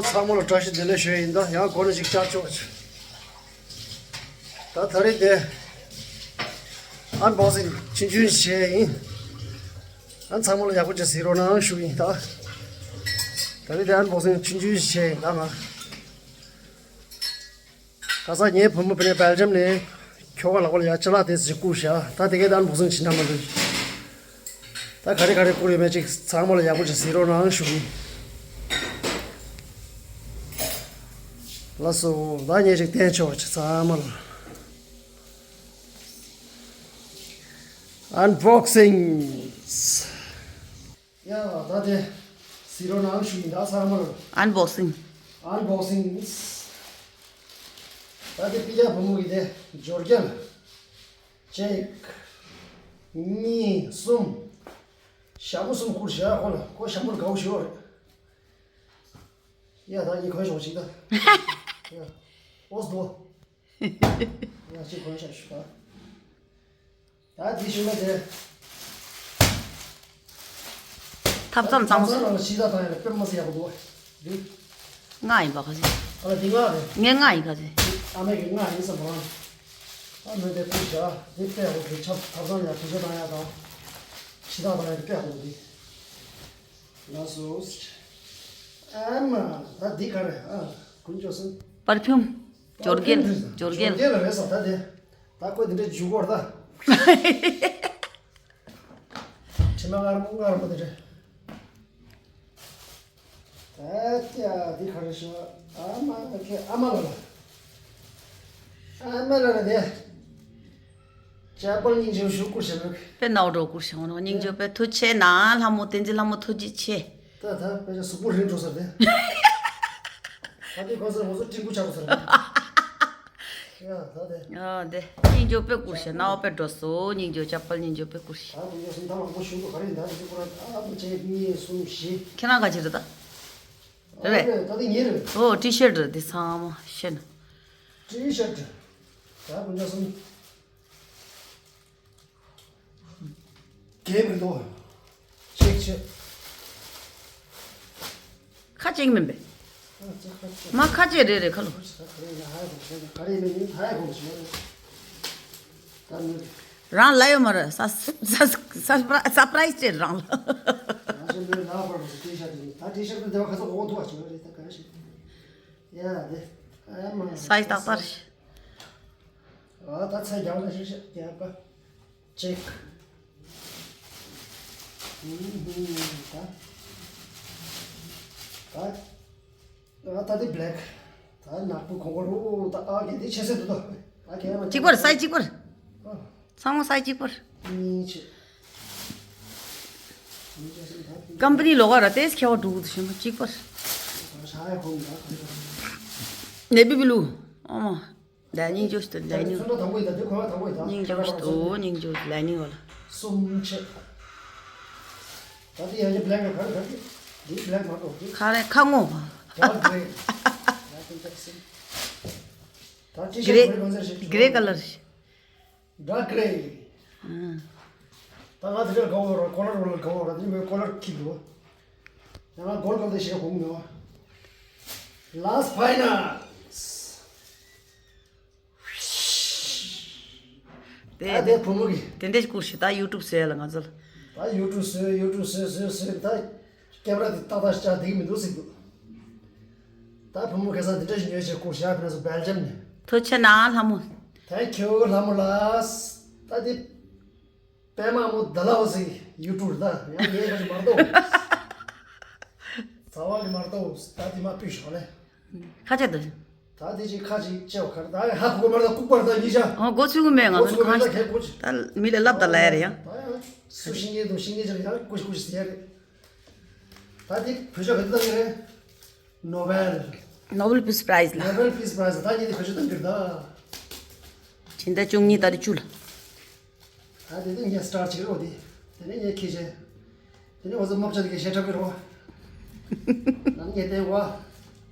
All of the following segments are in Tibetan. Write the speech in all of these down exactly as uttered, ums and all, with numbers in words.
ཚང་མ་ལ་བཀྲ་ཤིས་བདེ་ལེགས་ཞུ་ཡ་ཡིན། ད་ཡང་སྒོ་ནས་ཅིག་བཅར་ཆོག་ཅིག་ད་ད་རེས་དེ་ཨན་བོག་སིང་ཆུང་ཆུང་བྱས་ཡིན། ཨན་ཚང་མ་ལ་ཡག་པོ་ཅིག་གཟིགས་རོགས་གནང་ཞུ་ཡིན། ད་ད་རེས་དེ་ཨན་བོག་སིང་ཆུང་ཆུང་བྱས་ཡིན། ད་ང་ཁ་སང་ངའི་བུ་མོ་བུ་ནས་སྦེལ་ཇམ་ནས་ཁྱོ་ག་ལག་པ་ལ་ཡ་ཅ་ལག་དེ་ཟིག་བསྐུར་བཞག་ད་དེ་གས་ད་ཨན་བོག་སིང་བྱེད་ན་མ་འདུག་ད་ག་རེ་ག་རེ་བསྐུར་ཡོད་མེད་ཅིག་ཚང་མ་ལ་ཡག་པོ་ཅིག་གཟིགས་རོགས་གནང་ཞུ་གི། ལགས་སོ། ད་ངས་ཅིག་བསྟན་ཆོག་ཅིག་ཚང་མ་ལ། ཨན་བོག་སིང་། ཡ། ད་དེ་གཟིགས་རོགས་གནང་ཞུ་ཡིན། ད་ཚང་མར། ཨན་བོག་སིང་། ཨན་བོག་སིང་། ད་དེ་པི་ཀྱ་བུ་མོ་གི་དེ་འབྱོར་རྒྱལ། གཅིག་གཉིས། གསུམ། ཞྭ་མོ་གསུམ་བསྐུར་བཞག་ཁོ་ལ། ཁོ་ཞྭ་མོར་དགའ་བོ་ཞིག་རེད། ཡ། ད་ངས་གོན་ཤོག་ཅིག་ད། ཡ། ཨོ་སྡོ། ཡ། ཅིག་གོན་ཤག་ཞུ་ད། ད་དེ་ཞུ་ན་དེ། ཐབ་ཚང་ཚང་མ། ཚང་ནང་ལ་ཕྱི་ད་བཏང་ཡ་ལ་དཔེ་མ་སྲིད་ཡག་པོ་འདུག་བ། འདི། ལྔ་ཡིན་པ་ག་ཚོད། ཨ་ལ་འདི་ལྔ་རེད། ངའི་ལྔ་ཡིན་ག་ཚོད། ཨ་མའི་གི་ལྔ་ཡིན་བསམ་པ། ཨ་མའི་དེ་ཕུད་བྱ་དེ་དཔེ་ཡག་པོ་གི་ཆབ་ཐབ་ཚང་ཡ་ཕྱི་ད་བཏང་ཡ་དང་། ཕྱི་ད་བཏང་ཡ་དེ་དཔེ་ཡག་པོ་འདུག་ལགས་སོ། ཨ་མ། ད་འདི་ག་རེ། ཨ། དཀོན་མཆོག་གསུམ། པར་ཕིའུམ། འབྱོར་རྒྱལ། འབྱོར་རྒྱལ། འབྱོར་རྒྱལ་ལ་རེད་ཟེར་ད་དེ། ད་ཁོས་འདི་འདྲ་འཇུག་གོ་ད། དྲི་མ་མངར་མོ་མངར་མོ་འདི་འདྲ། ད་ཀྱ་འདི་ག་རེ་ཞོ། ཨ་མ་ཁྱེད་ཨ་མ་ལ་ལ། ཨ་མ་ལ་ལ་དེ། ཅ་པལ་སྙིང་རྗེ་ཞུ་བསྐུར་བྱས་མོད། དཔེ་ནའོ་འགྲོ་བསྐུར་བྱས་འོང་། སྙིང་རྗེ་དཔེ་ཐུགས་ཆེ་ན་ལྷ་མོ་བསྟན་འཛིན་ལྷ་མོ་ཐུགས་རྗེ་ཆེ། ད་ད་དཔེ་ཆ་གཟུགས་པོ་རིང་འགྲོ་ས་རེད། ད་དེ་གོ་ས་ང་ཚོ་ཀྲིན་ཀུ་ཆགས་འགྲོ་ས་རེད། ཡ་ད་དེ། ཨ་དེ་སྙིང་རྗེ་དཔེ་བསྐུར་བྱས་ནའོ་དཔེ་འགྲོ་སོ། སྙིང་རྗེ་ཅ་པལ་སྙིང་རྗེ་དཔེ་བསྐུར་བྱས། ད་དུང་ཡོད་སོང་ད་མང་པོ་ཞུ་འགྲོ་ག་རེ་ཡིན། ད་དེ་ཚོ་ཁོ་རང་ད་མི་གཅིག་གཉིས་གསུམ་བཞི། ཁྱེད་རང་ག་ཅི་རེད་ད། རེད་པས། ད་དེ་ངའི་རེད། ཨོ་ཊི་ཤར་རེད། དེ་ཚང་མ་ཤེས་ན། ཊི་ཤར། ད་དགུང་ཇ་གསུམ། རྒྱལ་མི་འདུག་ཅེག་བྱེད། ཁ་ཅིག་མིན་པས། ཨ་ཅེག་ཁ་ཅིག་མ་ཁ་ཅིག་རེད་རེད་ཁ་ལོ། ཁ་རེད་ཡ་ཧ་གོ་ཤེས་ག་རེ་མིན་ཡིན་ད་ཧ་གོ་ཤེས་རེད། ད་མི། རང་ལ་ཡོད་མ་རེད། ས་ས་ས་སར་པ་རའི་ཛི་ཅེ་རང་ལ། ང་ཚོ་མི་ལ་བར་དུ་ཊི་ཤར་དེ་ད་ཊི་ཤར་དེ་འདེབས་ཁ་ཚོ་འོག་ཏུ་བ་ཆུ་རེད་ད་ག་རེ་ཞིག་ཡ་དེ། ཨ་མ། སའི་ཏག་ཏག་རེད། ཨ་ད་ཚ་རྒྱག་ན་ཤིག་ཤིག་རྒྱག་པ། ཅེག་ཧུམ་ཧུམ་ད། ད། ཨ་ད་དེ་བྷེ་ལེག་ད་ནག་པོ་གོང་གོ་རུ་ད་ཨ་གེ་དེ་ཆེ་སེ་འདུག་ད། ཨ་གེ་ཨ་མ་གཅིག་པར་སའི་གཅིག་པར། ཨ། ཚང་མ་སའི་གཅིག་པར། གཉིས་ཆེ། གཉིས་ཆེ་སེ་ད། ཀམ་པ་ནི་ལོག་ར་ཏེས་ཁྱེད་བ་འགྲོ་གི་འདུག་ཤེས་མ་གཅིག་པར། ཤ་ཡ་ཁོང་ད་ཁོང་ད། ནེ་བི་བི་ལུ། ཨ་མ། ད་སྙིང་རྗེ་ཞུ་ད་ལའི་ནིང་། ཚོན་ཁྲ་དང་པོ་ཡིན་ད་དེ་ཁོ་ན་དང་པོ་ཡིན་ད། སྙིང་རྗེ་ཞུ་ད་སྙིང་རྗེ་ལའི་ནིང་བ་ལ། གསུམ་ཆེ། ད་དེ་ཡང་ཅི་བྷེ་ལེག་ག་ག་རེ་ག་རེ་འདི་བྷེ་ལེག་མ་གཏོགས་འདི། ཁ་རེ་ཁ་ངོ་བ། ད་ཅི་ཤེས་ཁོ་རེ་གང་ཟེར་ཤེས། གྷི་རེ་ཀ་ལར་ཤེས། ཌར་ཀ་གྷི་རེ། ཨང་། ད་ང་དེ་འདྲ་དགའ་བོ་ར་ཀོ་ལར་བོ་ལ་དགའ་བོ་ར་དེ་མོའི་ཀོ་ལར་ཁྱི་འདུག་ཡང་ང་གོལ་གོལ་དེ་ཞེ་དྲག་གོམས་མེད་པ། ལཱས་ཕའི་ནལ། དེ་ད་དེ་བུ་མོ་གི། དེ་འདྲས་བསྐུར་ཞིག་ད་ཡུ་ཊུབ་བཟོས་ལ་ང་ཚོ་ལ། ད་ཡུ་ཊུབ་བཟོས་ཡུ་ཊུབ་བཟོས་བཟོས་བཟོས་ད། ཀེམ་ར་དེ་ཏག་ཏག་ཅིག་བྱས་བསྡད་ཀྱི་མི་འདུག་ཟེར་གྱི་འདུག་ད་བུ་མོ་ཁ་སང་འདི་འདྲ་ཞིག་ཉོས་བྱས་བསྐུར་བཞག་ཕེབས་སོང་སྦེལ་ཇམ་ནས། ཐུགས་རྗེ་ཆེ་གནང་ལྷ་མོ། Thank you ལྷ་མོ་ལགས། ད་འདི་པད་མ་མོ་ད་ལ་འོ་ཟིག་ཡུ་ཊུབ་ད་ཡང་ངས་ཁ་ཅིག་མར་གཏོགས། རྩ་བ་ནས་མར་གཏོགས། ད་འདི་མ་ཕུད་ཞོག་ལེ། ཁ་ཆེ་འདུག་ད་དེ་ཅིག་ཁ་ཅིག་ཆེ་བ་ཁར་ད་ཧ་གོ་མར་ད་ལྐུགས་པར་ད་ཉིས་ཆ། ཨོ་གོ་ཚུལ་གི་མེད་ང་ཚོ་གོ་ཚུལ་གི་མེད་ཁ་ད་ཁྱེད་གོ་ཅིག་ད་མི་ལ་ལབ་ད་ལ་ཡ་རེད་ཡ། སུ་ཤིང་ངེ་དུ་ཤིང་ངེ་ཅིག་ཡང་ཀུ་ཤི་ཀུ་ཤི་ཟེར་ཡ་རེད། ད་དེ་བོད་ཆོས་ག་དུས་ད་ངེ་རེད། ནོ་བེལ། ནོ་བེལ་པིས་པ་རའི་ཛི་ལ། ནོ་བེལ་པིས་པ་རའི་ཛི་ད་ངེ་དེ་བོད་ཆོས་ད་འགིར་ད། ཕྱི་ཟླ་བཅུ་གཉིས་ཏ་རིག་བཅུ་ལ། ད་དེ་དུས་ངས་སི་ཊར་བྱེད་རོགས་དེ། དེ་ནས་ངས་ཁྱེད་ཆེ། དེ་ནས་འོ་ཟོ་མོག་ཅ་དེ་གས་ཞེ་དྲག་གི་རོ། ད་ངས་བསྟན་བ།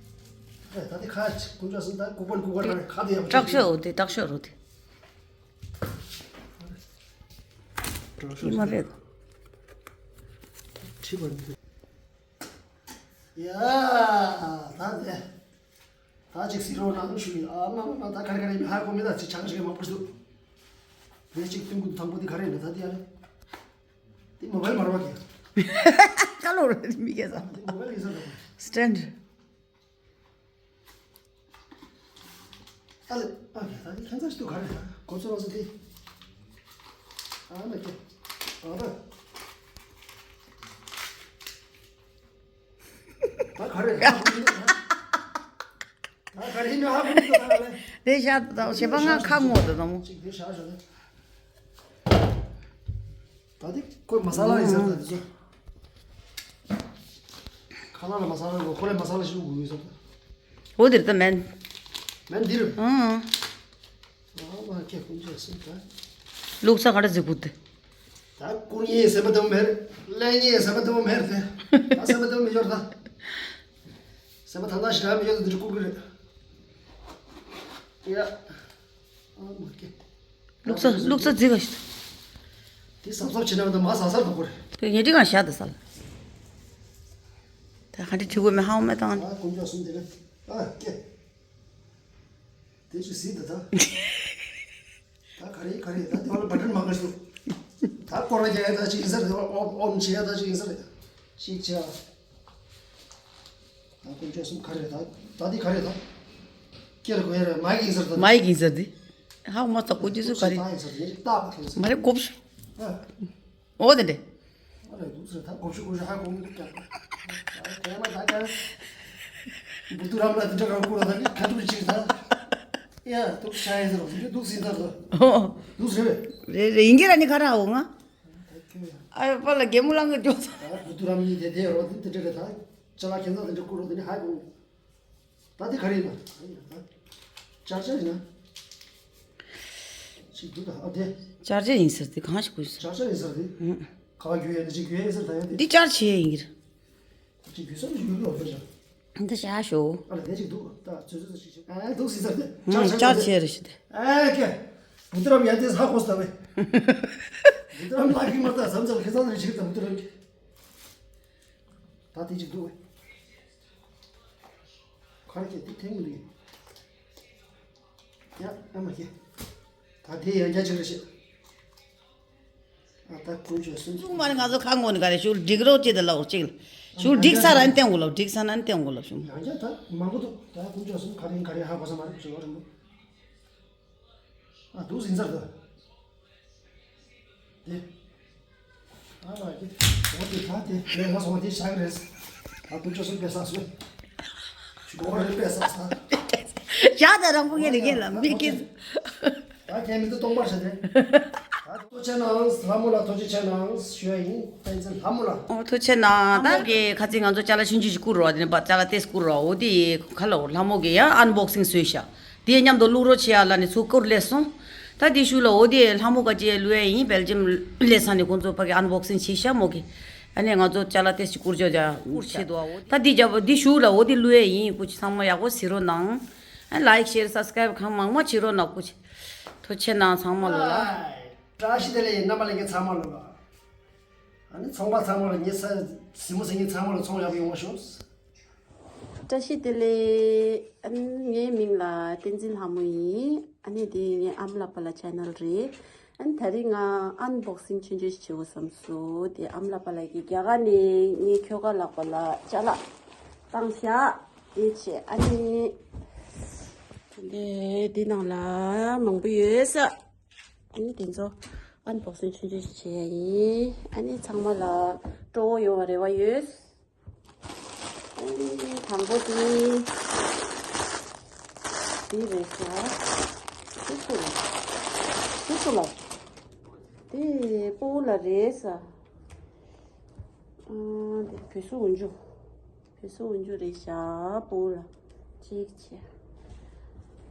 ཨེ་ད་དེ་ཁ་ཅིག་ཀུན་ཅོག་སུ་ད་ཀུ་པོན་ཀུ་པོན་ཁ་དེ་ཡག་པོ་སྐྲག་ཤོས་འོ་དེ་སྐྲག་ཤོས་རོ་དེ། ཁྲི་མ་རེད། ཁྲི་པ་འདི། ཡ། ད་དེ། ད་ཅིག་སི་རོ་ནང་ཞུ་ཡི། ཨ་མ་མ་མ། ད་ག་རེ་ག་རེ་ཡིན་ཧ་གོ་མེད། ད་ཅིག་ཆང་ཞིག་མང་པོ་ཞིག་འདུག་དེ་ཅིག་སྟོན་གི་འདུག་དང་པོ་དེ་ག་རེ་ཡིན་ད་དེ་ཡ་རེད། དེ་མོ་བལ་མ་རོ་བ་གི། ཁ་ལོ་རེད་མི་གེ་ས། དེ་མོ་བལ་ཡིན་ས་རེད། སི་ཊེན་ཌི། ཨ་ལེ། ཨ་ལེ། ད་ནི་ཁྱད་མཚར་ཞིག་འདུག་ག་རེ་ད་གོ་ཚོད་རང་སོ་དེ། ཨ་མ་ཀེ། ཨ་ར། ད་ག་རེ་ད་ག་རེ་ཡིན་ན་ཧ་གོ་མི་འདུག་ད་ལེ། དེ་ཤ་ད་ཞེ་པ་ང་ཁ་ངོ་ད་དང་མོ། ཅིག་དེ་ཤ་ཤ་ད། ད་དེ་ཁོའི་མ་ས་ལ་ཡིན་ས་ད་དེ་ཚོ། ཁ་ལག་ལ་མ་ས་ལ་གོ་ཁོ་རེ་མ་ས་ལ་ཞིག་དགོས་ཡོད་ས་ད། འོ་དེར་ད་མེན། མེན་འདིར། ཨང་། ཨ་མ་ཀེ་ཀུན་ཅོ་སུ་ད། ལུག་ས་ག་རེ་ཟིག་གུ་དེ། ད་ཀུན་ཡེ་སེམས་པ་དེ་མོ་མེར། ལེན་ཡེ་སེམས་པ་དེ་མོ་མེར་ཏེ། ད་སེམས་པ་དེ་མོ་མི་འབྱོར་ད། སེམས་པ་ཐང་ཐང་ཞིག་ར་མི་འབྱོར་ད་འདིར་ཀུར་གི་རེད། ཡ། ཨ་མ་ཀེ། ལུག་ས་ལུག་ས་རྫི་ག་ཞིག་དེ་སབ་སབ་བྱེད་ན་ད་མ་ཟ་སར་དུ་ཁོར། དེ་ཉེ་དྲི་གང་ཤ་ད་སལ། ད་ཧ་འདྲི་དྲི་གོ་མེ་ཧའོ་མེ་དང་། ཨ་ཀུན་ཅོ་སུ་འདི་རེད། ཨ་ཀེ། དེ་ཅི་སྲིད་དེ་ད། ད་ག་རེ་ག་རེ་ད་དེ་བ་ལ་བ་ཏྲན་མ་ག་སུ། ད་སྐོར་ར་རྒྱག་ཡ་ད་ཅི་ཡིན་ས་རེད། ཨོམ་ཨོམ་བྱེད་ཡ་ད་ཅི་ཡིན་ས་རེད། ཤིག་བྱེད་ཡ། ད་དཀོན་མཆོག་གསུམ་ག་རེ་རེད་ད། ད་འདི་ག་རེ་རེད་ད། ཀེ་ར་གོ་ཡ་རེད། མ་ཡིག་ཡིན་ས་རེད་ད། མ་ཡིག་ཡིན་ས་རེད་དེ། ཧ་མ་ཚ་གོ་རྒྱུ་སུ་ག་རེ། ད་ཡིན་ས་རེད། ད་ག་རེ་ས། མ་རེད་གོ་བཤུ། ཨ། འོ་དེ་འདྲས། ཨ་རེ་འདུག་ཟེར་ད་གོ་བཤུ་གོ་བཤུ་ཧ་གོ་མི་འདུག་ཀྱང་། ཨ་དེ་མ་ད་ཀྱང་། བུ་ཏུ་རམ་ལ་དེ་འདྲ་རང་བསྐུར་བ་ད་ནི་ཁ་ཐུག་ཅིག་ད། ཡ་འདུག་ཤ་ཡིན་ཟེར་བ་འདུག་ཟིན་ད་ད། འོ། འདུག་ཟེར་བས། རེད་རེད་ཡིན་གྱི་ར་ནི་ཁ་ར་འོ་ང་། ཨ་ཡོ་པ་ལ་གད་མོ་ལང་གི་འཇོག་ས། ད་བུ་ཏུ་རམ་གཉིས་དེ་དེ་རོ་དེ་དེ་འདྲ་རེད་ད། ཅ་ལག་ཁྱད་མཚར་དེ་འདྲ་བསྐུར་བ་དེ་ནི་ཧ་གོ་མི་འདུག་ད་དེ་ག་རེ་ཡིན་ན། ཅར་ཅར་ཡིན་ན། ཅིག་འདུག་ད་ཨ་དེ། ཅར་ཅར་ཡིན་ཟེར་དེ་གང་ཞིག་དགོས་ཟེར། ཅར་ཅར་ཡིན་ཟེར་དེ། ཧུམ། ག་བ་རྒྱུ་ཡས་ནི་ཅིག་རྒྱུ་ཡས་ཟེར་ད་ཡ་དེ། འདི་ཅར་ཆེ་ཡིན་གྱི་རེད། ཅིག་རྒྱུ་ས་རུ་ཞིག་ཡོད་ལོ་ཟེར་ཅང་། འདི་བྱ་ཞོ། ཨ་ལ་དེ་ཅིག་འདུག་ད་ཚོད་ཚོད་ཅིག་ཅིག་ཨ་འདུག་ཟེར་ཟེར་དེ། ཧུམ་ཅར་ཅར་ཆེ་ཆེ་རེད་ཞེས་དེ། ཨེ་ཀེ། བུ་ཏུ་རམ་ཡ་དེ་ཧ་གོ་ས་ད་བས། བུ་ཏུ་རམ་ལ་གི་མ་ད་ཟམ་ཟམ་ཁེ་ས་རེ་ཞིག་ད་བུ་ཏུ་རམ་གི། ད་དེ་ཅིག་འདུག་བས། ཁ་ར་ཁྱེད་དེ་ཐེངས་མི་འདུག་ཡ་ཨ་མ་ཁྱེད། ད་དེ་ཡང་རྒྱ་ཆེ་རེ་བཤད། ཨ་ད་དཀོན་མཆོག་གསུམ། གསུང་མ་རེད། ང་ཚོ་ཁ་ངོ་ནས་ག་རེ་ཞུ་འགྲིག་རོགས་ཅེས་དེ་ལ་འོ་ཅིག་ལ་ཞུ་འགྲིག་ས་ར་ནི་བསྟན་དགོས་ལ་འགྲིག་ས་ན་ནི་བསྟན་དགོས་ལ་ཞུ། ཡང་རྒྱ་ད་མང་པོ་འདུག་ད་དཀོན་མཆོག་གསུམ་ག་རེ་ག་རེ་ཧ་གོ་ས་མ་རེད་ཞུ་བ་རེད་མོ། ཨ་འདུག་ཟིན་ཚར་ད། དེ། ཨ་ལ་དེ། འོ་དེ་ད་དེ་ངས་ང་སོང་དེ་བཞག་རེད། ད་དུ་ཅོ་སུ་པེ་ས་སུ། ཞུ་གོ་རེ་པེ་ས་ས། བཞག་ད་རང་པོ་ངས་ལས་ངས་ལ་མི་ཀི། ད་ཁྱེད་མི་ཚོ་སྟོང་པར་བྱས་ཏེ། ད་ཐུགས་ཆེ་གནང་། ལྷ་མོ་ལ་ཐུགས་རྗེ་ཆེ་གནང་ཞུ་ཡ་ཡིན། བསྟན་འཛིན་ལྷ་མོ་ལ། ཨོ་ཐུགས་ཆེ་གནང་། ད་གི་ཁ་ཚིག་ང་ཚོ་ཅ་ལག་ཆུང་ཆུང་ཞིག་བསྐུར་རོགས། དེ་ནས་པ་ཅ་ལག་ཏེ་བསྐུར་རོགས། འོ་དེ་ཁ་ལོ་ལྷ་མོ་གི་ཡང་ཨན་བོག་སིང་བཟོས་ཤག་དེའི་མཉམ་དུ་བླུག་རོགས་བྱེད་ཡ་ལ་ནི་ཚུར་བསྐུར་སླེབས་སོང་། ད་དེ་ཤུལ་ལ་འོ་དེ་ལྷ་མོ་ག་ཅེ་ལུས་ཡ་ཡིན། སྦེལ་ཇམ་ལས་ས་ནས་ཁོང་ཚོ་ཕ་གི་ཨན་བོག་སིང་བྱས་ཤག་མོ་གི། ཨ་ནི་ང་ཚོ་ཅ་ལག་ཏེ་ཞིག་བསྐུར་ཆོག་ཅག་བསྐུར་བྱེད་དོ། འོ་ད་དེ་རྒྱབ་དེ་ཤུལ་ལ་འོ་དེ་ལུས་ཡ་ཡིན། སྐུ་མཁྱེན་ཚང་མ་ཡག་པོ་གཟིགས་རོགས་གནང་། ཨ་ལའིག་ཤེར་སབ་སི་ཀ་རའིབ་གང་མང་མང་བྱེད་རོགས་གནང་། སྐུ་མཁྱེན། ཐུགས་ཆེ་གནང་ཚང་མ་ལོ་ལ། བཀྲ་ཤིས་བདེ་ལེགས་ཡིན། རྣམ་པ་ལྷན་རྒྱས་ཚང་མ་ལོ་ལ། ཨ་ནི་ཚོང་པ་ཚང་མ་ལ་ངེད་ས་གཟིགས་མོ་གཟིགས་མཁན་ཚང་མ་ལ་ཚོང་ཡག་པོ་ཡོང་བ་ཤོག་བཀྲ་ཤིས་བདེ་ལེགས། ཨ་ནི་ངའི་མིང་ལ་བསྟན་འཛིན་ལྷ་མོ་ཡིན། ཨ་ནི་དེ་ངའི་ཨ་མ་ལགས་པ་ལ་ཆེ་ནལ་རེད། ཨ་ནི་ད་རེས་ང་ཨན་བོག་སིང་ཆུང་ཆུང་ཞིག་བྱེད་དགོས་བསམ་སོང་། དེ་ཨ་མ་ལགས་པ་ལགས་ཀྱིས་རྒྱ་གར་ནས་ངའི་ཁྱོ་ག་ལགས་པ་ལ་ཅ་ལག་བཏང་ཤག་དེ་བྱས་ཨ་ནི་དེ་འདྲའི་དེ་ནང་ལ་མང་པོ་ཡོད་ས། ཨ་ནི་དེ་ཚོ་ཨན་བོག་སིང་ཆུང་ཆུང་ཞིག་བྱེད་ཡ་ཡིན། ཨ་ནི་ཚང་མ་ལ་སྤྲོ་བོ་ཡོང་བ་རེ་བ་ཡོད། ཨ་ནི་དང་པོ་དེ་འདི་རེད་ཤག་འདི་སུ་རེད། འདི་སུ་ལ། འདི་སྤོ་བོ་ལ་རེད་ས། ཨ་འདི་བོད་སུ་འོན་ཆུ། བོད་སུ་འོན་ཆུ་རེད་ཤག་སྤོ་བོ་ལ་གཅིག་བྱས།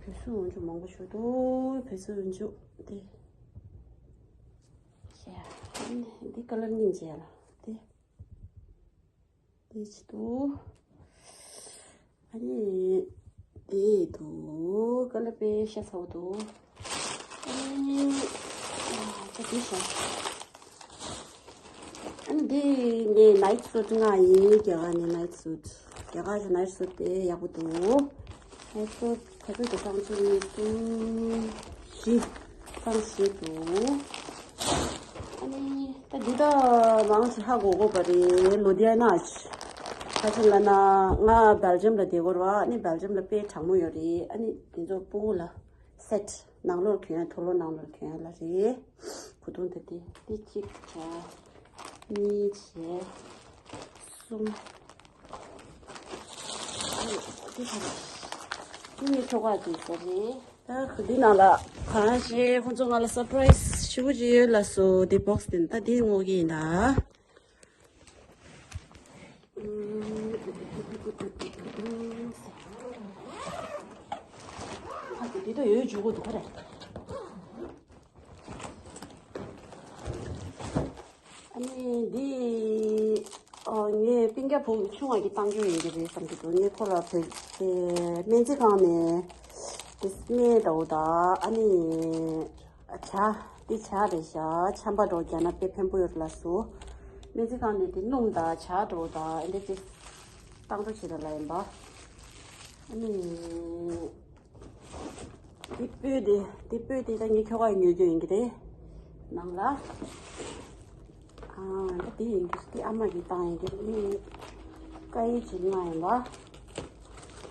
བོད་སུ་འོན་ཆུ་མང་པོ་ཞིག་འདུག་བོད་སུ་འོན་ཆུ་འདི། འདི་ཀ་ལར་གཉིས་བྱས་ལ་འདི། འདི་ཅི་འདུག་ཨ་ནི་འདི་འདུག་ཀ་ལར་དཔེ་ཤ་ཚ་བོ་འདུག་ཨ་ནི་ཨ་ཅག་འདི་ཤ། ཨ་ འདི་ནི་ནའིཊ་སུཊ་ང་ཡིན། རྒྱ་གར་ནི་ནའིཊ་སུཊ། རྒྱ་གར་གྱི་ནའིཊ་སུཊ་དེ་ཡག་པོ་འདུག་ནའིཊ་སུཊ་ག་ཚོད་དེ་རྐང་བཙུགས་ནི་གསུམ་བཞི། རྐང་བཞི་འདུག་ཨ་ནི་ད་འདི་ད་མང་ཆེ་ཧ་གོ་གོ་བ་རེད། ལུ་དྷི་ཡ་ན་ཆི། ཁ་ཆེ་ལ་ན་ང་སྦེལ་ཇམ་ལ་བསྡད་གོ་ར། ཨ་ནི་སྦེལ་ཇམ་ལ་དཔེ་གྲང་མོ་ཡོད་རེད། ཨ་ནི་དེ་ཚོ་སྤུ་གུ་ལ་སེཊ། ནང་ལོགས་གྱོན་ཡ། ཐོག་ལོགས་ནང་ལོགས་གྱོན་ཡ་ལ་རེད། གོས་ཐུང་དེ་དེ་དེ་གཅིག་བྱ། གཉིས་བྱས། གསུམ། ཨ་ཡོ་དེ་ག་རེད། དེ་ནི་ཁྱོ་ག་དེ་ས་རེད། ད་ག་འདི་ནང་ལ་གང་ཞིག་ཁོང་ཚོ་ང་ལ་སར་པ་རའི་སི་ཞུ་གི་ཡོད་ལ་སོ། དེ་བོག་སི་དེ་ད་དེ་དངོས་ཀྱི་ཡིན་ད། ཨ་ཙི་འདི་ད་ཡོད་འཇུག་གོ་འདུག་ག་རེ། ཨ་ནི་འདི་ཨ་ངའི་སྤུན་ཀྱག་བུ་ཆུང་བ་གིས་བཏང་རྒྱུ་ཡིན་གྱི་རེད་བསམ་གྱི་འདུག་ངས་ཁོ་ལ་བོད་པའི་སྨན་རྩིས་ཁང་ནས་དེ་སྨན་འདྲ་བོ་དང་། ཨ་ནི། ཇ། འདི་ཇ་རེད་ཤག་ཆམ་པ་འདྲ་བོ་རྒྱག་ན་དཔེ་ཕན་པོ་ཡོད་ལ་སོ། སྨན་རྩིས་ཁང་ནས་དེ་སྣུམ་དང་ཇ་འདྲ་བོ་དང་ཨེ་འདྲ་ཅིག་བཏང་འགྲོ་བྱེད་ད་ལ་ཡིན་པ། ཨ་ནི། འདི་སྤོས་དེ་འདི་སྤོས་དེ་ད་ངའི་ཁྱོ་ག་ཉོ་རྒྱུ་ཡིན་གྱི་རེད། ནང་ལ། ཨ་ད་དེ་ཡིན་གྱི་རེད། དེ་ཨ་མ་གིས་བཏང་ཡིན་གྱི་རེད། ངས་ཀ་ཡེ་བྱེད་མ་ཡིན་པ། ཨ་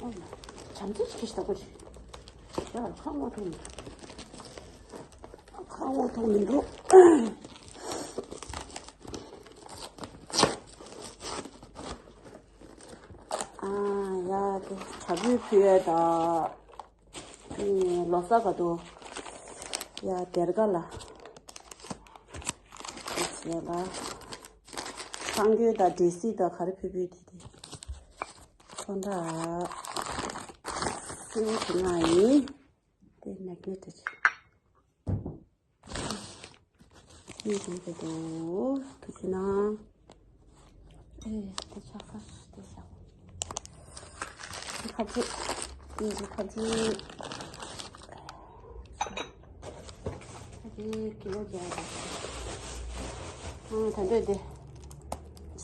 ཡ། བྱམས་བརྩེ་ཞིག་ཞིག་ད་གོ་ཞིག་ཡ་ཁ་ངོ་ཐུག་མི་འདུག་ཁ་ངོ་ཐུག་མི་འདུག་ཨ་ཡ་དེ་བྱ་ཕོའི་ཕུལ་ཡས་ད། ཨེ་ལོ་གསར་ག་དུ་ཡ་སྡེར་ཁ་ལ་དེ་བྱས་ལ། གསང་སྟོད་དང་འབྲས་སིལ་དང་ག་རེ་ཕུལ་ཕུལ་དེ་དེ། ཁོ་འདྲ་སེའུ་དེ་ང་ཡིན། དེ་མེག་ནེ་ཊི་ཅིག་གཉིས་བྱུང་གི་འདུག་ཐུགས་རྗེ་གནང་། ཨེ་དེ་ཆགས་ས་དེ་བཞག་དེ་ཁ་ཚིག་དེ་དེ་ཁ་ཚིག་དེ་ཀི་ལོ་བརྒྱ་རེད། ཨང་ད་འདོད་དེ་ཇ་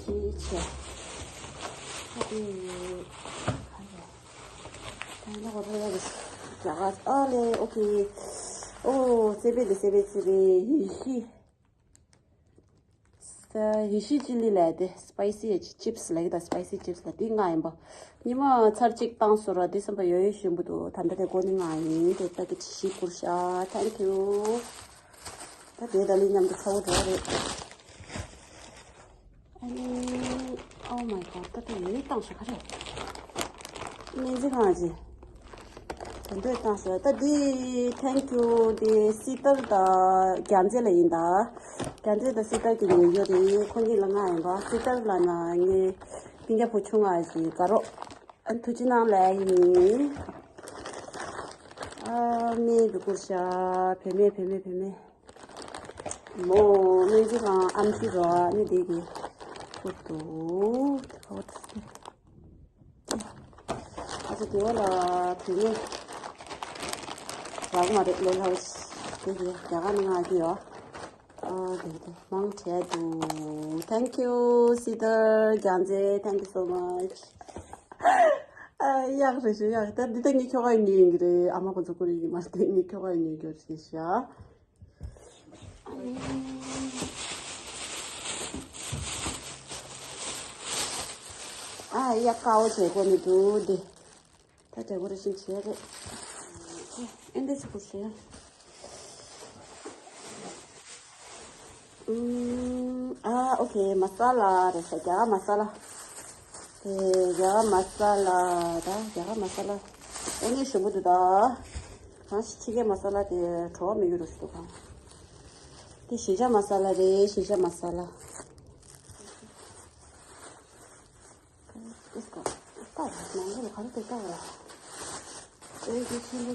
ཞིག་བྱས། ཨ་དེ་ག་རེ། ད་ནི་གོ་ཐོས་ཡ་རེད། རྒྱ་གར་ཨ་ལེ་ཨོ་ཁེ། ཨོ་སེ་པེ་ལེ་སེ་པེ་སེ་པེ་ཡི་ཤི། ས་ཡི་ཤི་ཅི་ལི་ལ་དེ་སི་པའི་སི་ཅི་པི་སི་ལ་གི་ད་སི་པའི་སི་ཅི་པི་སི་ལ་དེ་ང་ཡིན་པ། ཉི་མ་ཚར་གཅིག་བཏང་སོ་ར་དེ་བསམ་པ་ཡོད་ཡོད་ཞུམ་པོ་འདུག་ད་ལྟ་དེ་གོ་ནི་ང་ཡིན་དེ་ད་གི་ཅི་ཤི་ཀུར་ཤ། Thank you། ད་དེ་ད་ལི་མཉམ་དུ་ཚ་བོ་འགྲོ་རེད། ཨ་ནི། Oh my god། ད་ལྟ་ཡོད་བཏང་ཤག་ག་རེ། སྨན་རྩིས་ཁང་ཅི། དེ་འདྲས་བཏང་ཤག་ད་འདི་Thank you། འདི་སི་ཏར་དང་རྒྱལ་མཚན་ལ་ཡིན་ད། རྒྱལ་མཚན་དང་སི་ཏར་གྱི་ཉོས་ཡོད་རེད། ཁོང་གཉིས་ལ་ང་ཡིན་པ། སི་ཏར་ལ་ན་ངའི་སྤུན་ཀྱག་བུ་ཆུང་ང་ཞིག་དགའ་རོགས། ཨ་ཐུགས་རྗེ་གནང་ལ་ཡིན། ཨ་མེ་འདུག་ཀུར་ཤ། བེ་མེ་བེ་མེ་བེ་མེ། མོ་སྨན་རྩིས་ཁང་ཨམ་ཆི་རོ་ནི་དེ་གི་ཁུར་དུ་ཁ་བ་ཐུག་སྟེ། ཨ་ཙི་དེ་བ་ལ་དེ་ནས་རག་མ་རེད་ལོ་ལྷག་དེ་གི་རྒྱ་གར་ནང་ང་གི་ཡོད། ཨ་དེ་དེ་མང་བྲལ་འདུག Thank you། སི་ཏར་རྒྱལ་མཚན། Thank you so much། ཨ་ཡག་རེད་ཤག་ཡག་ད་འདི་ད་ངའི་ཁྱོ་ག་ཡིན་ངེས་ཡིན་གི་རེད། ཨ་མ་ཁོ་ཚོ་ཁོ་རེ་ཡིན་མ་རེད། ངའི་ཁྱོ་ག་ཡིན་ངེས་གི་རེད་ཤག་ཨ་ཡ་ཀའོ་བྱེད་དགོས་ནི་འདུག་འདི། ད་དྲ་གོ་རེ་བཞིན་བྱས་རེད། ཨེ་འདི་ཚོ་གོ་ཤེས། ཨ་ཨོ་ཁེ། མ་ས་ལ་རེད་ཤག་རྒྱ་གར་མ་ས་ལ། དེ་རྒྱ་གར་མ་ས་ལ། ད་རྒྱ་གར་མ་ས་ལ་དངོས་གནས་ཞིམ་པོ་འདུག་ད། གང་ཞིག་ཕྱི་རྒྱལ་མ་ས་ལ་དེ་བྲོ་བ་མི་འགྱུར་རོ་ཞིག་འདུག་ག་དེ་གཞིས་ཆགས་མ་ས་ལ་རེད། གཞིས་ཆགས་མ་ས་ལ། ཨེ་ཀ་ཨེ་ཀ་ནང་ལ་ག་རེ་དེ་ལྟ་བ་ཨེ་ཀ་ཆེན་པོ།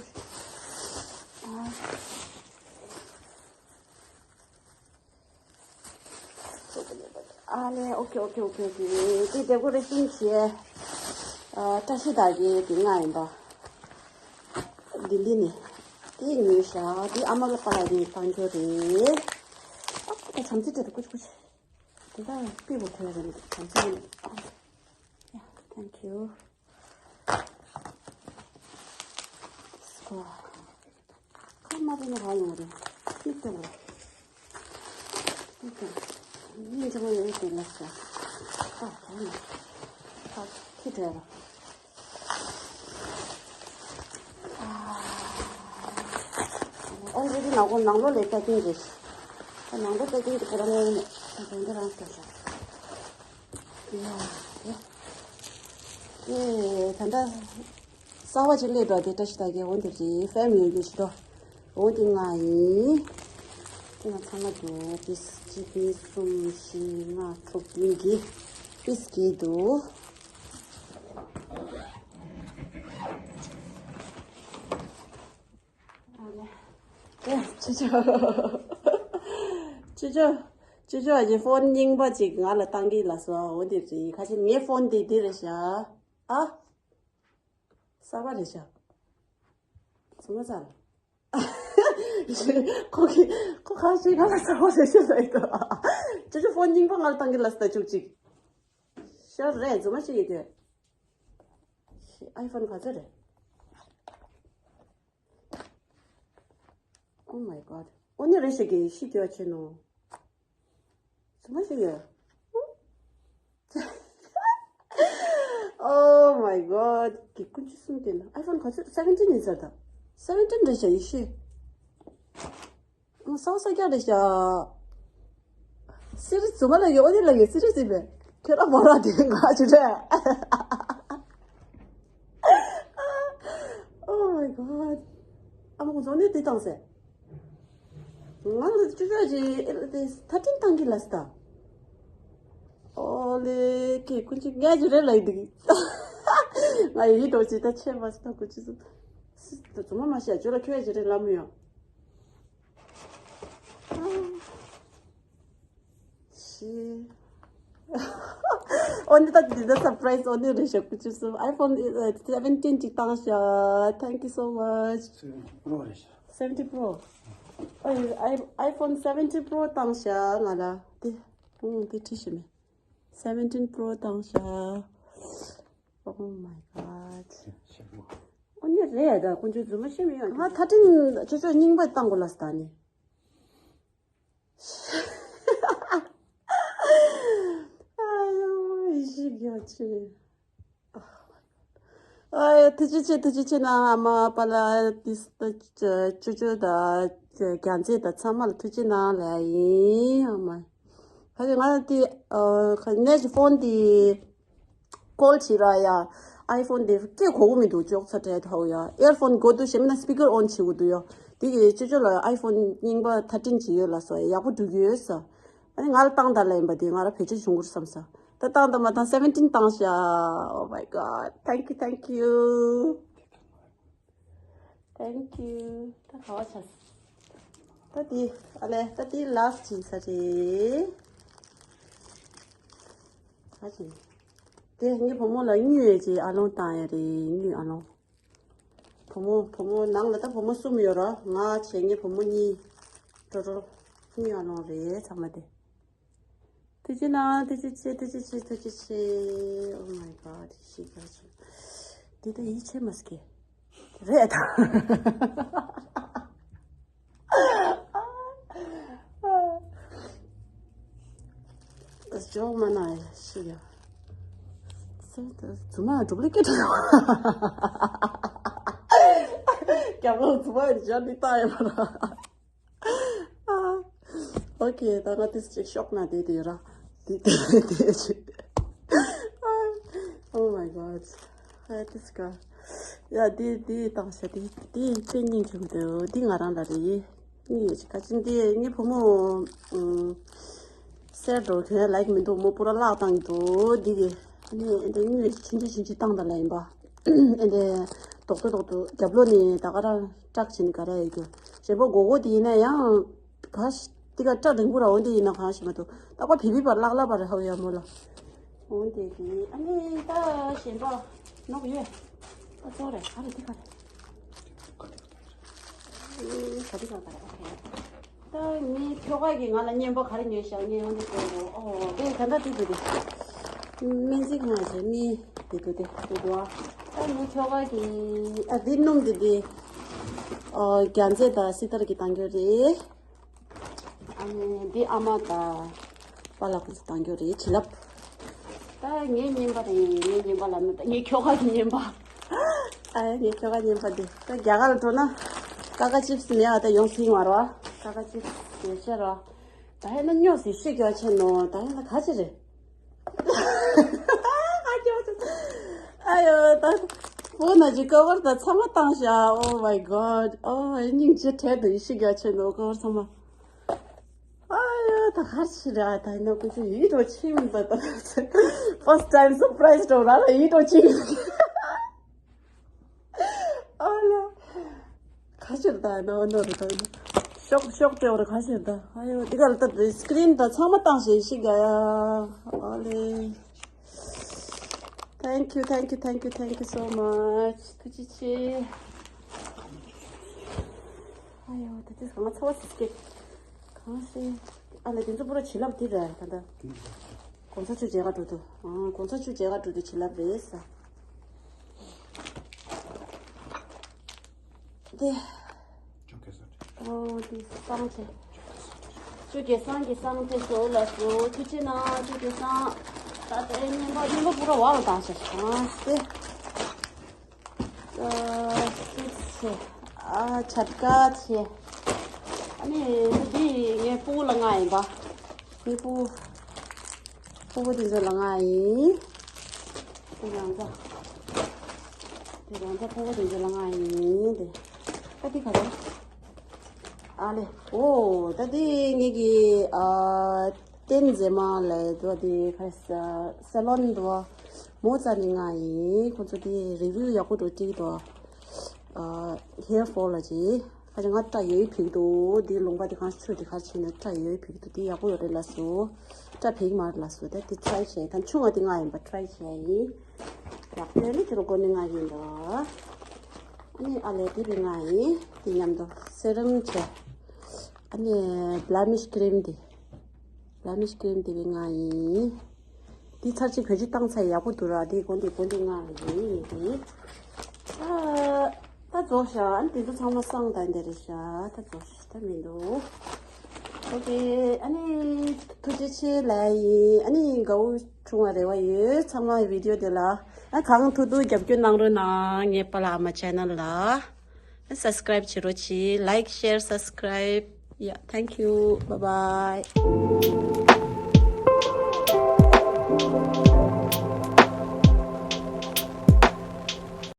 ཨ་ལེ། ཨོ་ཁེ་ཨོ་ཁེ་ཨོ་ཁེ་ཨོ་ཁེ། དེ་ཌེ་ཀོ་རེ་ཤན་བྱས། ཨ་བཀྲ་ཤིས་དར་གྱི་དེ་ང་ཡིན་པ། འདི་འདི་ནི། དེ་ཉོས་ཤག་དེ་ཨ་མ་ལ་པ་ལ་ཡིན་བཏང་རྒྱུ་རེད། ཨ་ད་ བྲམ་ཟེ་དེ་ལ་ཀུ་ཅི་ཀུ་ཅི། དེ་ལ་པི་བོ་ཐོན་རེད་བྲམ་ཟེ་ཡིན། Yeah, thank you. ཁ་མ་དེ་ནི་ར་ཡོང་རེད། ཤིག་ཏུ་རེད། ཤིག་ཏུ་རེད། ཡིན་ཅང་ཡོད་དེ་ལ་ཤ། ཨ་ཁ་ནི་ཁ་ཁི་དྲན་ར། ཨོ་རེ་ནང་གོ་ནང་ལོ་ལས་ཀ་ཀིང་རེད། ཨ་ནང་ལོ་ཀ་ཀིང་དེ་ཁོ་རང་ངོ་ནས་ད་དོན་དེ་རང་སྐྱོར་ཤོག་ཡ་ཡ་ཡ། ད་ལྟ་གསར་བ་ཅིག་སླེབས་འགྲོ་དེ་བཀྲ་ཤིས་རྟགས་བརྒྱད། འོ་འདི་རེད། ཕེམ་ཡོད་རྒྱུ་ཞིག་འགྲོ། འོ་འདི་ལྔ་ཡིན། འདི་ལྔ་ཚང་མ་འདུག་པིས་གཅིག་གཉིས་གསུམ་བཞི་ལྔ་དྲུག་བདུན་བརྒྱད། པིས་བརྒྱད་འདུག་ཨ་ལེ། ཨེ་ཅོ་ཅོ། ཅོ་ཅོ། ཅོ་ཅོ་ཨ་ཅེ་ཕོན་རྙིང་པ་ཅིག་ང་ལ་བཏང་གི་ལ་སོ། འོ་འདི་རེད། ཁ་ཅིག་ངའི་ཕོན་དེ་འདི་རེད་ཤག་ཨ། གསར་པ་རེད་ཤག་སུ་མ་ཟ་ལ། ཁོ་གི་ཁོ་ཁ་ཅིག་ང་ལ་གསར་པ་རེད་ཤག་ལ་ཡིན་ད། ཅོ་ཅོ་ཕོན་རྙིང་པ་ང་ལ་བཏང་གི་ལ་སོ་ད་ཅུག་ཅིག་ཤག་རེད། སུ་མ་ཅིག་ཡིན་དེ། ཨའི་ཕོན་ག་ཚོད་རེད། Oh my god. འོ་ནི་རེ་ཞིག་གིས་ཤི་དེ་བ་ཆེ་ནོ། ཚོ་མ་ཤི་ཡོད། Oh my god. གི་ཀུན་ཅི་གསུམ་དེ་ན་ཨའི་ཕོན་ག་ཚོད་སེ་བེན་ཊིན་ཡིན་ས་ད། སེ་བེན་ཊིན་རེ་ཞིག་ཡིན་ཤི། ཨང་སང་ས་རྒྱ་རེད་ཤག་སི་རི་ཛུ་མ་ལ་ཡོད། ཨོ་ནི་ལ་ཡོད། སི་རི་ཛི་བས་ཁྱོད་ར་མོ་ར་དེ་ང་ཅི་རེད། Oh my god. ཨ་མ་ཁོ་ཚོ་ནི་དེ་བཏང་ཟེར། ང་ལ་ཅི་ཟེར་ཅི་དེ་ཐ་ཏིན་བཏང་གི་ལ་སི་ད། ཨོ་ལེ་ཀེ་ཀུན་ཅི་ངས་ཅི་རེད་ལ་ཡི་དེ་གི། ང་ཡི་དོ་ཅི་ད་ཆེ་མ་སི་ད་ཀུན་ཅི་སི་ད་ཛུ་མ་མ་ཤེས་ཅི་ལ་ཁྱོད་ཅི་རེད་ལ་མི་ཡོང་། ཤི། ཨོ་ནི་ད་འདི་ད་སར་པ་རའི་ཛི་ཨོ་ནི་རེད་ཤག་ཀུ་ཅི་སུ། ཨའི་ཕོན་སེ་བེན་ཊིན་ཅིག་བཏང་ཤག Thank you so much. སེ་བེན་ཊི་པོ་རེད་ཤག་སེ་བེན་ཊི་པོ། ཨའི་ཨའི་ཕོན་སེ་བེན་ཊི་པོ་བཏང་ཤག་ང་ལ་དེ། ཨུང་དེ་ཁྲིད་ཤི་མེད། སེ་བེན་ཊིན་པོ་བཏང་ཤག Oh my god. ཨོ་ནི་རེད་ད་ཁོང་ཚོའི་རྫུན་མ་ཤེས་མི་ཡོང་། ང་ཐ་ཏིན་ཅོ་ཅོ་རྙིང་པ་བཏང་དགོས་ལ་སི་ད་ནི། ཨ་ཡོ་ཡི་ཤི་རྒྱ་ཆེ། ཨ་ཡོ་ཐུགས་རྗེ་ཆེ། ཐུགས་རྗེ་ཆེ་ན་ཨ་མ་པ་ལ་ཏིས་ཏ་ཅོ་ཅོ་ད་རྒྱ་མཚན་ད་ཚང་མ་ལ་ཐུགས་རྗེ་གནང་ལ་ཡིན་ཨ་མ། ཁ་ཅིག་ང་དེ་ཁ་ནས་ཀྱི་ཕོན་དེ་ཀོལ་བྱེད་ར་ཡ། ཨའི་ཕོན་དེ་སྐད་གོ་གི་མི་འདུག་ཅོག་ཚ་དྲལ་ཐོག་ཡ། ཨེར་ཕོན་དགོས་འདུག་ཞེ་མིན་ན་སི་པི་ཀར་ཨོན་བྱེད་དགོས་འདུག་ཡ། དེ་གི་ཅོ་ཅོ་ལ་ཨའི་ཕོན་རྙིང་པ་ཐར་ཊིན་ཅིག་ཡོད་ལ་སོ་ཡག་པོ་འགྲོ་གི་ཡོད་ས། ཨ་ནི་ང་ལ་བཏང་དང་ལ་ཡིན་པ་དེ་ང་ལ་བེད་སྤྱོད་བྱུང་གི་རེད་བསམ་ས། ད་བཏང་དང་མ་བཏང་སེ་བེན་ཊིན་བཏང་ཤག Oh my god. Thank you, thank you. Thank you. ད་ག་བ་ཆགས། ད་དེ་ཨ་ལས་ད་དེ་ལ་སི་ཊི་ཡིན་ས་རེད། ད་ཅི། དེ་ངའི་བུ་མོ་ལ་དངུལ་ཡོད་ཅེས་ཨ་ལོང་བཏང་ཡ་རེད། དངུལ་ཨ་ལོང་། བུ་མོ་བུ་མོ་ནང་ལ་ད་བུ་མོ་གསུམ་ཡོད་ར། ང་བྱས་ངའི་བུ་མོ་གཉིས། ཀྲོ་ཀྲོ། དངུལ་ཨ་ལོང་རེད་ཚང་མ་དེ། ཐུགས་རྗེ་གནང་། ཐུགས་རྗེ་ཆེ། ཐུགས་རྗེ་ཆེ། ཐུགས་རྗེ་ཆེ། Oh my god. ཤི་དགའ་བྱུང་། འདི་ད་ཡིད་ཆེས་མ་སྐྱེ། རེད་ད། ཇོག་མ་ན་ཤི་ཡ། ཙེ་ད་ཛུ་མ་གྲུབ་ལེ་སྐད་གྲགས། རྒྱབ་ལོགས་ཛུ་མ་ཡི་ཇ་འདི་ལྟ་ཡ་མ་ར། ཨོ་ཁེ། ད་ང་ཏིས་ཅིག་ཤོག་ན་དེ་དེ་ར། དེ་དེ་དེ་ཅིག Oh my god. ཨ་ཏིས་ཀ་ཡ་དེ་དེ་བཏང་ཤག་དེ་དེ་དེ་སྙིང་རྗེ་མི་འདུག་དེ་ང་རང་ལ་རེད། སྙིང་རྗེ་ག་ཅིན་དེ་ངའི་བུ་མོ་ཨུམ་སེར་འགྲོ་དོན་ལ་ཡིག་མི་འདུག་མོ་པུ་ར་བརླག་བཏང་གི་འདུག་དེ་གི་ཨ་ནི་ཨེ་འདྲ་དངུལ་ཆུང་ཆུང་ཆུང་ཆུང་བཏང་དང་ལ་ཡིན་པ། ཨེ་འདྲ་རྡོག་ཏོ་རྡོག་ཏོ་རྒྱབ་ལོགས་ནས་ད་ག་ར་སྐྲག་བྱས་ནས་ག་ར་ཡོད་རྒྱུ། རེ་པོ་སྒོར་སྒོར་དེ་ཡིན་ན་ཡང་ག་ཤ་དེ་ག་སྐྲ་རིང་པོ་ར་འོན་ཏེ་ཡིན་ན་གང་ཤེས་མ་ཐུབ། ད་ཁོ་བི་བི་པར་བརླག་བརླག་པ་རེད་ཧ་གོ་ཡ་མོ་ལ། འོན་ཏེ་དེ་ཨ་ནི་ད་གཞན་པ་ནོག་ཡོད། ད་ཚོ་རེད་ག་རེ་དེ་ག་རེ། ཨེ་ག་དེ་ག་ག་རེ་ཨོ་ཁེ། ད་ངའི་ཁྱོ་ག་གིས་ང་ལ་བརྙན་པ་ག་རེ་ཉོས་ཤག་ངས་འོ་འདི་སྟོན་དགོས། ཨོ་དེ་ད་ལྟ་དེ་འདུག་སྟེ། སྨན་རྩིས་ཁང་ཞིག་མི་དེ་འདུག་སྟེ་འདུག་གོ། ད་ངའི་ཁྱོ་ག་གིས་ཨ་འདི་སྣུམ་འདི་འདི་ཨོ་རྒྱ་མཚལ་དང་སི་ཏར་གྱིས་བཏང་རྒྱུ་རེད། ཨ་ནི་འདི་ཨ་མ་དང་པཱ་ལགས་ཁོང་ཚོས་བཏང་རྒྱུ་རེད། བྱིན་རླབས། ད་ངའི་བརྙན་པ་རེད། ངའི་བརྙན་པ་ལབ་ན་ད་ངའི་ཁྱོ་ག་གི་བརྙན་པ། ཨ་ངའི་ཁྱོ་ག་བརྙན་པ་འདི་ད་རྒྱ་གར་ལ་འགྲོ་ན་ཀ་ཀ་ཅིབ་སི་མེད་པ་ད་ཡོང་སྲིད་མ་རེད་པ། ཀ་ཀ་ཅིབ་སི་ཡོད་ཤག་རེད་པ། ད་ཧེ་ན་སྨྱོ་སྲིད། ཤི་རྒྱག་ཆེ་ནོ། ད་ཧེ་ན་ག་ཅི་རེད། ཨ་ཡོ་ད་བུ་ན་ཅི་ཀ་བར་ད་ཚང་མ་བཏང་ཤག Oh my god. ཨོ་སྙིང་རྗེ། དྲན་དུ་ཡི་ཤི་རྒྱག་ཆེ་ནོ་ཀ་བར་ཚང་མ། ཨ་ཡོ་ད་ག་ཅི་རེད། ད་ཡིན་ན་ཁོ་ཚོ་ཡིད་འགྲོ་ཆེ་མི་འདུག་ད། First time surprise འགྲོ་ར་ལ་ཡིད་འགྲོ་ཆེ་མི་འདུག་ཨ་ལ། ག་ཅི་རེད་ད་ནོ་ནོ་རེད་ད། ཤོག་ཤོག་སྤྲད་པ་རེད། ག་ཅི་རེད་ད། ཨ་ཡོ་འདི་ག་ལ་ད་སི་ཀྲིན་ད་ཚང་མ་བཏང་ཤག་ཤི་རྒྱག་ཡ། ཨ་ལེ། Thank you, thank you, thank you, thank you so much. ཐུགས་རྗེ་ཆེ། ཨ་ཡོ་ད་དེ་གང་ཚོ་སི་ཀེ་གང་ཤེས། ཨ་ལེ་དེ་ཚོ་པུ་ར་བྱིན་རླབས་འདི་རེད་ད་ད། གོང་ས་མཆོག་མཇལ་ཁ་འགྲོ་དུས། ཨང་གོང་ས་མཆོག་མཇལ་ཁ་འགྲོ་དུས་བྱིན་རླབས་རེད་ས། དེ། ཨོ་དེ་སང་ཆེ། ཆུ་རྒྱལ་སང་གི་སང་དེ་བཟོ་ལ་བཟོ་ཐུ་ཆེ་ན་ཆུ་རྒྱལ་སང་། ད་དེ་ཉིན་པ་ཉིན་པ་པུ་ར་བ་ལ་བཏང་ཤག་ཨང་དེ། ཨ་ཆ་ཀ་ཆེ། ཨ་ནི་འདི་ངའི་སྤུ་གུ་ལ་མངགས་ཡིན་པ། ངའི་སྤུ་གུ་སྤུ་གུ་དེ་ཚོ་ལ་མངགས་ཡིན། དེ་རང་ཚ། དེ་རང་ཚ་སྤུ་གུ་དེ་ཚོ་ལ་མངགས་ཡིན་དེ། ཨ་དེ་ག་རེ། ཨ་ལེ། ཨོ་ད་དེ་ངེད་ཀྱི་ཨ་ཏན་མཛེས་མ་ལས་དོ་དེ་ཁ་ས་ས་ལོན་དོ་མོ་ཙ་ནི་ང་ཡིན། ཁོ་ཚོ་དེ་རི་བིའུ་ཡག་པོ་འགྲོ་ཅིག་དོ། ཨ་ཧེར་ཕོལ་ལ་ཅི་ཁ་ཅིག་ང་སྐྲ་ཡོད་ཕིག་དོ། དེ་ལུང་པ་དེ་གང་ཆུ་དེ་ཁ་ཆེ་ན་སྐྲ་ཡོད་ཕིག་དོ། དེ་ཡག་པོ་ཡོད་རེད་ལ་སོ། སྐྲ་ཕིག་མ་རེད་ལ་སོ། ད་དེ་ཊྲའི་བྱས་ད་ཆུང་བ་དེ་ང་ཡིན་པ་ཊྲའི་བྱས་ཡིན། ཡག་པོ་ནི་དེ་རུ་གོ་ནི་ང་ཡིན་དོ། ཨ་ནི་ཨ་ལེ་དེ་རིང་ང་ཡིན། དེ་མཉམ་དུ་སེ་རམ་བྱས། ཨ་ནི་བླ་མིཤ་ཀྲིམ་དེ། བླ་མིཤ་ཀྲིམ་དེ་བས་ང་ཡིན། དེ་ཚར་གཅིག་བེད་སྤྱོད་བཏང་ཚར་ཡག་པོ་འདུག་ར། དེ་དགོན་དེ་དགོན་དེ་ང་ཡིན་ནི་དེ། ཨ་ད་རྫོགས་ཤག་ཨ་ནི་དེ་ཚོ་ཚང་མ་སང་ད་འདི་རེད་ཤག་ད་རྫོགས་ཤག་ད་མི་འདུག་ཨོ་ཀེ། ཨ་ནི་ཐུགས་རྗེ་ཆེ་ལ་ཡིན། ཨ་ནི་དགའ་བོ་བྱུང་བ་རེ་བ་ཡོད། ཚང་མ་བི་ཌི་ཡོ་དེ་ལ་ཨ་གང་ཐུབ་ཐུབ་རྒྱབ་སྐྱོར་གནང་རོགས་གནང་། ངའི་པཱ་ལགས་ཨ་མ་ཆེ་ནལ་ལ་སབ་སི་ཀ་རའིབ་བྱེད་རོགས་གྱིས། ལའིཀ་ཤེར་སབ་སི་ཀ་རའིབ། Yeah, thank you. Bye bye.